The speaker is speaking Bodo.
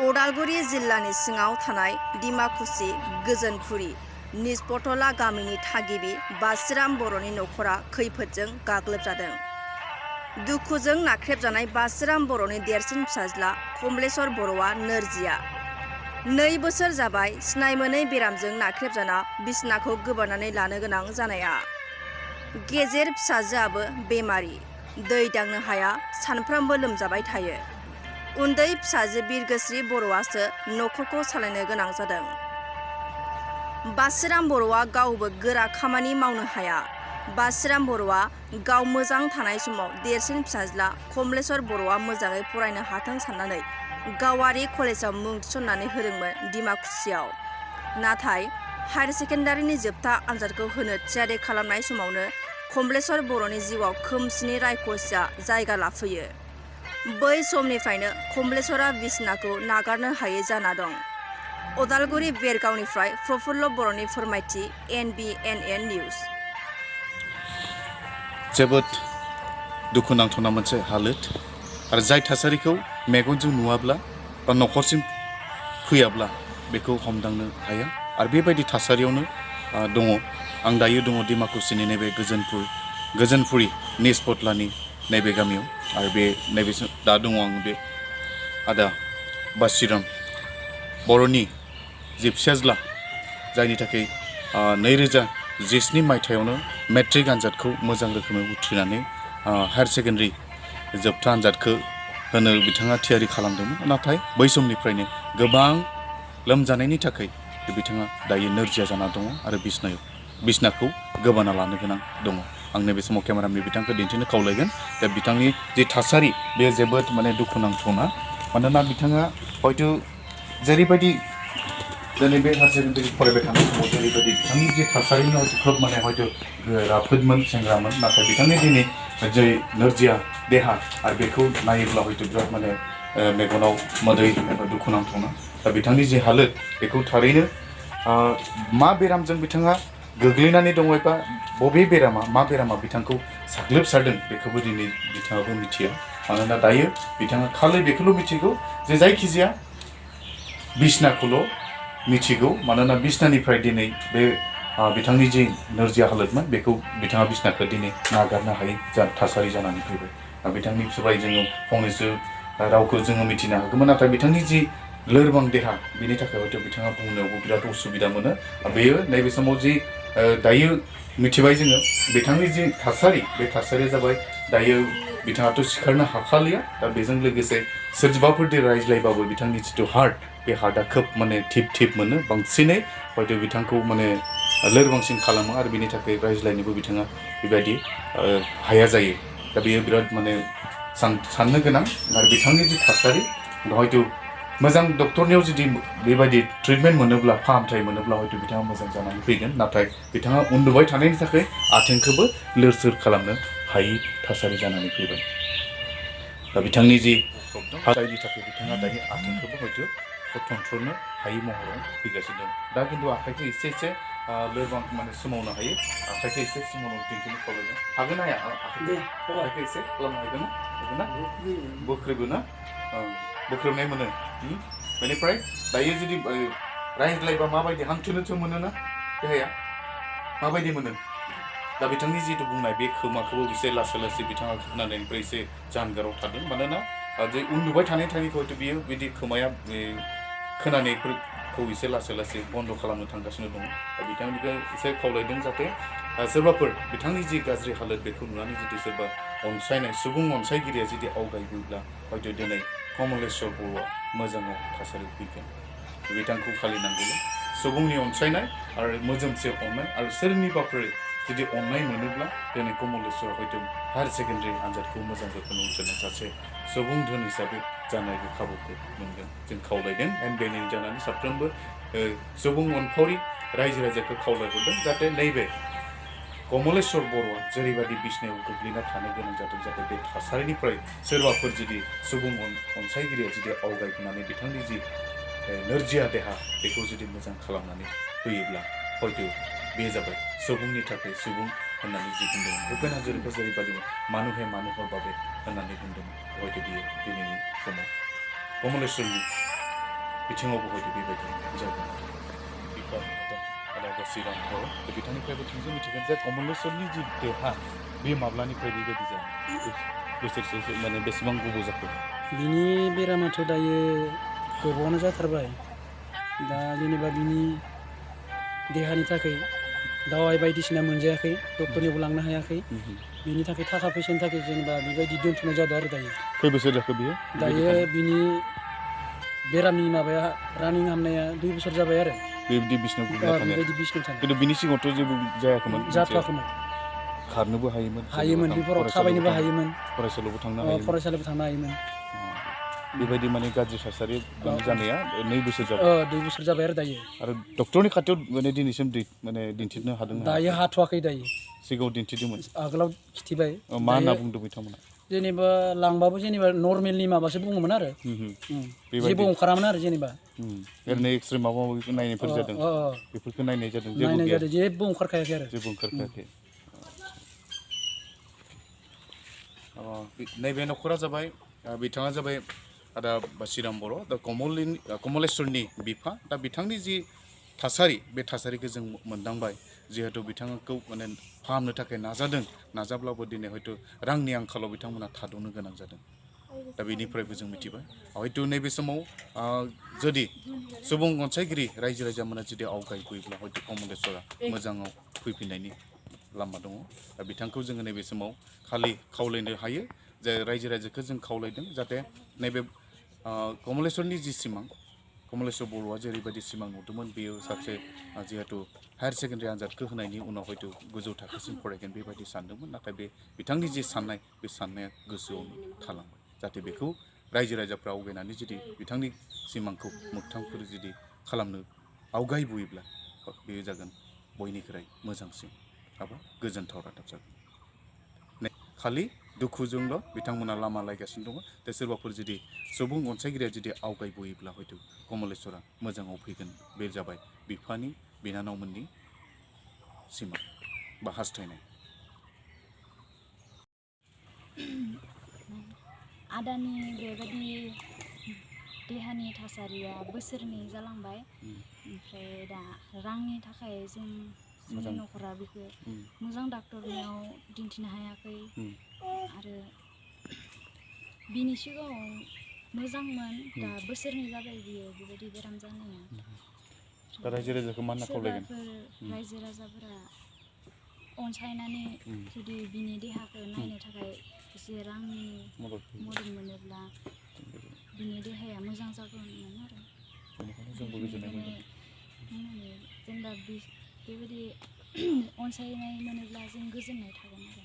उदालगुरि जिल्लानि सिङाव थानाय डिमाकुसि गोजोनपुरि निजपतला गामिनि थागिबि बासिराम बर'नि नखरा खैफोदजों गाग्लोबजादों। दुखुजों नाख्रेबजानाय बासिराम बर'नि देरसिन फिसाज्ला कमलेश्वर बर'आ नोरजिया। 2 बोसोर जाबाय सिनायमोनै बेरामजों नाख्रेबजाना बिसनाखौ गोबानानै लानो गोनां जानाया। गेजेर फिसाजोआबो बेमारि, दै दांनो हाया, सानफ्रोमबो लोमजाबाय थायो। उन्दै फिसाजो बिरगोस्रि बर'आसो नखरखौ सालायनो गोनां जादों। बासिराम बर'आ गावबो गोरा खामानि मावनो हाया। बासिराम बर'आ गाव मोजां थानाय समाव देरसिन फिसाज्ला कमलेश्वर बर'आ मोजाङै फरायनो हाथों साननानै गावारि कलेजाव मुं थिसननानै होदोंमोन डिमाकुसियाव। नाथाय हायार सेकेन्डारिनि जोबथा आनजादखौ होनो थियारि खालामनाय समावनो कमलेश्वर बर'नि जिउआव खोमसिनि रायखसिया जायगा लाफैयो। बै समनिफ्रायनो कमलेश्वरा बिसनाखौ नागारनो हायै जाना दं। उदालगुरि बेरगावनिफ्राय प्रफुल्ल बर'नि फोरमायथि NBNN निउज। जोबोद दुखुनांथावना मोनसे हालोद आरो जाय थासारिखौ मेगनजों नुवाब्ला बा नखरसिम फैयाब्ला बेखौ हमदांनो हाया आरो बेबायदि थासारियावनो दङ। आं दायो दङ डिमाकुसिनि नैबे गोजोनपुरि निजपतलानि नैबे गामियाव आरो नैबे दा दङ आं बे आदा बासिराम बर'नि जे फिसाज्ला जायनि थाखाय 2017 मायथाइयावनो मेट्रिक आनजादखौ मोजां रोखोमै उथ्रिनानै हायार सेकेन्डारि जोबथा आनजादखौ होनो बिथाङा थियारि खालामदोंमोन। नाथाय बै समनिफ्रायनो गोबां लोमजानायनि थाखाय बिथाङा दायो नोरजिया जाना दङ आरो बिसनाखौ गोबाना लानो गोनां दङ। आं नैबे समाव केमेरामेन बिथांखौ दिन्थिनो खावलायगोन दा बिथांनि जे थासारि बे जोबोद दुखुनांथावना। मानोना बिथाङा हयतो जेरैबायदि दिनै बे हायार सेकेन्डारि फरायबाय थानाय समाव जेरैबायदि बिथांनि जे थासारिनि खोब हयतो राफोदमोन सेंग्रामोन, नाथाय बिथांनि दिनै जे नोरजिया देहा आरो बेखौ नायोब्ला हयतो बिराद मेगनाव मोदै एबा दुखुनांथावना। दा बिथांनि जे हालोद बेखौ थारैनो मा बेरामजों बिथाङा गोग्लैनानै दङ एबा बबे मा बेरामा बिथांखौ साग्लोबसारदों बेखौबो दिनै बिथाङाबो मिथिया। मानोना दायो बिथाङा खालि बेखौल' मिथिगौ जे जायखिजाया बिसनाखौल' मिथिगौ। मानोना बिसनानिफ्राय दिनै बे बिथांनि जे नोरजिया हालोदमोन बेखौ बिथाङा बिसनाखौ दिनै नागारनो हायै थासारि जानानै फैबाय। बिथांनि सोलाय जोङो फंनैसो रावखौ जोङो मिथिनो हागौमोन, नाथाय बिथांनि जि लोरबां देहा बेनि थाखाय हयतो बिथाङा बुंनायावबो बिराद उसुबिदा मोनो। बेयो नैबे समाव जि दायो मिथिबाय जोङो बिथांनि जि थासारि बे थासारिया जाबाय दायो बिथाङाथ' सिखारनो हाखालिया। दा बेजों लोगोसे सोरबाफोर रायज्लायबाबो बिथांनि जिथु हार्ट बे हार्टआ खोब थिप मोनो, बांसिनै हयतो बिथांखौ लोरबांसिन खालामो आरो बिनि थाखाय रायज्लायनोबो बिथाङा बेबायदि हाया जायो। दा बेयो बिराद साननो गोनां आरो बिथांनि जि थासारि हयतो मोजां डक्टरनियाव जुदि बेबायदि ट्रिटमेन्ट मोनोब्ला फाहामथाय मोनोब्ला हयतो बिथाङा मोजां जानानै फैगोन। नाथाय बिथाङा उन्दुबाय थानायनि थाखाय आथिंखौबो लोर सोर खालामनो हायि थासारि जानानै फैबाय। दा बिथांनि जि जायनि थाखाय बिथाङा दायो आथिंखौबो हयतो थनथ्रनो हायि महराव फैगासिनो दं। दा खिन्थु आखाइखौ एसे लोरबां सोमावनो हायो। आखाइखौ एसे सोमावनो दिन्थिनो खावलायगोन। हागोन ना हाया? आखाइखौ एसे खालामनो हागोन ना? बोख्रेबो ना? बोख्रेबनाय मोनो। बेनिफ्राय दायो जुदि रायज्लायबा माबायदि हांथुनो मोनोना देहाया माबायदि मोनो? दा बिथांनि जिथु बुंनाय बे खोमाखौबो एसे लासै बिथाङा खोनानायनिफ्राय एसे जानगाराव थादों। मानोना जे उन्दुबाय थानायखाय हयतो बियो बिदि खोमाया खोनानायफोरखौ एसे लासै बन्द खालामनो थांगासिनो दङ। दा बिथांनिखौ एसे खावलायदों जाहाथे सोरबाफोर बिथांनि जि गाज्रि हालोद बेखौ नुनानै जुदि सोरबा सुबुं अनसायगिरिया जुदि आवगायबोब्ला हयतो दिनै कमलेश्वर बर'आ मोजाङाव थासारियाव फैगोन। बिथांखौ खालि नांगौल' सुबुंनि अनसायनाय आरो मोजोमसे अननाय आरो सोरनिबाफोर जुदि अननाय मोनोब्ला दिनै कमलेश्वरा हयतो हायार सेकेन्डारि आनजादखौ मोजां रोखोमै उथ्रिनाय सासे सुबुं धोन हिसाबै जानायनि खाबुखौ मोनगोन। जों खावलायदों NBNN जानानै साफ्रोमबो सुबुं अनफावरि रायजो राजाखौ खावलायहरदों जाहाथे नैबे कमलेश्वर बर'आ जेरैबायदि बिसनायाव गोग्लैना थानो गोनां जादों जाहाथे बे थासारिनिफ्राय सोरबाफोर जुदि सुबुं अनसायगिरिया जुदि आवगायबोनानै बिथांनि जि नोरजिया देहा बेखौ जुदि मोजां खालामनानै होयोब्ला हयतो बे जाबाय सुबुंनि थाखाय सुबुं होननानै जि बुंदोंमोन भुपेन हाजरिका जेरैबायदि मानुहे मानुहर भाबे होननानै बुंदोंमोन, हयतो बियो दिनैनि समाव कमलेश्वरनि बिथिङावबो हयथ' बेबायदि जागोन बिफा आदा बसिराम बर' बिथांनिफ्रायबो थोंजों मिथिगोन जे कमलेश्वरनि जि देहा बे माब्लानिफ्राय बेबायदि जायो बोसोरसे माने बेसेबां गोबाव जाखो बिनि बेरामाथ' दायो गोबावानो जाथारबाय दा जेनेबा बिनि देहानि थाखाय दावाइ बायदिसिना मोनजायाखै डक्टरनियावबो लांनो हायाखै बिनि थाखाय थाखा फैसानि थाखाय जेनेबा बेबायदि दोनथ'नाय जादों आरो दायो खै बोसोर जाखो बियो दायो बिनि बेरामनि माबाया रानिं हामनाया 2 बोसोर जाबाय आरो बेबायदि बिसिनाव गोग्लैना थानाया बेबायदि बिसनायाव थानाय खिन्थु बिनि सिगाङावथ' जेबो जायाखैमोन जाथ'वाखैमोन खारनोबो हायोमोन बेफोराव थाबायनोबो हायोमोन फरायसालियावबो थांनो हायोमोन फरायसालियाव थांनो हायोमोन बेबायदि माने गाज्रि थासारि जानाया 2 बोसोर जाबाय 2 बोसोर जाबाय आरो डक्टरनि खाथियाव माने दिनैसिम माने दिन्थिनो हादों दायो हाथ'वाखै दायो सिगाङाव दिन्थिदोंमोन आगोलाव खिथिबाय मा होनना बुंदों बिथांमोना जेनेबा लांबाबो जेनेबा नर्मेलनि माबासो बुङोमोन आरो जेबो ओंखारामोन आरो जेनेबा ओरैनो एक्सरे माबा माबि नायनायफोर जादों बेफोरखौ नायनाय जादों जेबो ओंखारखायाखै आरो जेबो ओंखारखायाखै नैबे न'खरा जाबाय बिथाङा जाबाय आदा बासिराम बर' दा कमलेश्वरनि बिफा दा बिथांनि जि थासारि बे थासारिखौ जों मोनदांबाय जिहेतु बिथांखौ माने फाहामनो थाखाय नाजाब्लाबो दिनै हयथ' रांनि आंखालाव बिथांमोना थाद'नो गोनां जादों दा बेनिफ्रायबो जों मिथिबाय हयथ' नैबे समाव जुदि सुबुं अनसायगिरि रायजो राजामोना जुदि आवगायबोयोब्ला हयथ' कमलेश्वरा मोजाङाव फैफिननायनि लामा दङ दा बिथांखौ जोङो नैबे समाव खालि खावलायनो हायो जे रायजो राजाखौ जों खावलायदों जाहाथे नैबे कमलेश्वरनि जि सिमां कमलेश्वर बर'आ जेरैबायदि सिमां नुदोंमोन बेयो सासे जिहेतु हायार सेकेन्डारि आनजादखौ होनायनि उनाव हयथ' गोजौ थाखोसिम फरायगोन बेबायदि सानदोंमोन नाथाय बे बिथांनि जि साननाय बे साननाया गोसोआवनो थालांबाय जाहाथे बेखौ रायजो राजाफ्रा आवगायनानै जुदि बिथांनि सिमांखौ मोगथांफोर जुदि खालामनो आवगायबोयोब्ला बेयो जागोन बयनिख्रुइ मोजांसिन एबा गोजोनथाव रादाब जागोन खालि दुखुजोंल' बिथांमोना लामा लायगासिनो दङ दा सोरबाफोर जुदि सुबुं अनसायगिरिया जुदि आवगायबोयोब्ला हयथ' कमलेश्वरा मोजाङाव फैगोन बे जाबाय बिफानि बिनानावमोननि सिमां बा हास्थायनाय आदानि बेबायदि देहानि थासारिया बोसोरनै जालांबाय ओमफ्राय दा रांनि थाखाय जोंनि न'खरा बेखौ मोजां डाक्टरनियाव दिन्थिनो हायाखै आरो बिनि सिगाङाव मोजांमोन दा बोसोरनै जाबाय बियो बेबायदि बेराम जानाया रायजो राजाखौ मा होनना खावलायगोन सोरबाफोर रायजो राजाफोरा अनसायनानै जुदि बिनि देहाखौ नायनो थाखाय एसे रांनि मदद मोनोब्ला बिनि देहाया मोजां जागौमोन आरो जेनेबा बेबायदि अनसायनाय मोनोब्ला जों गोजोननाय थागोन आरो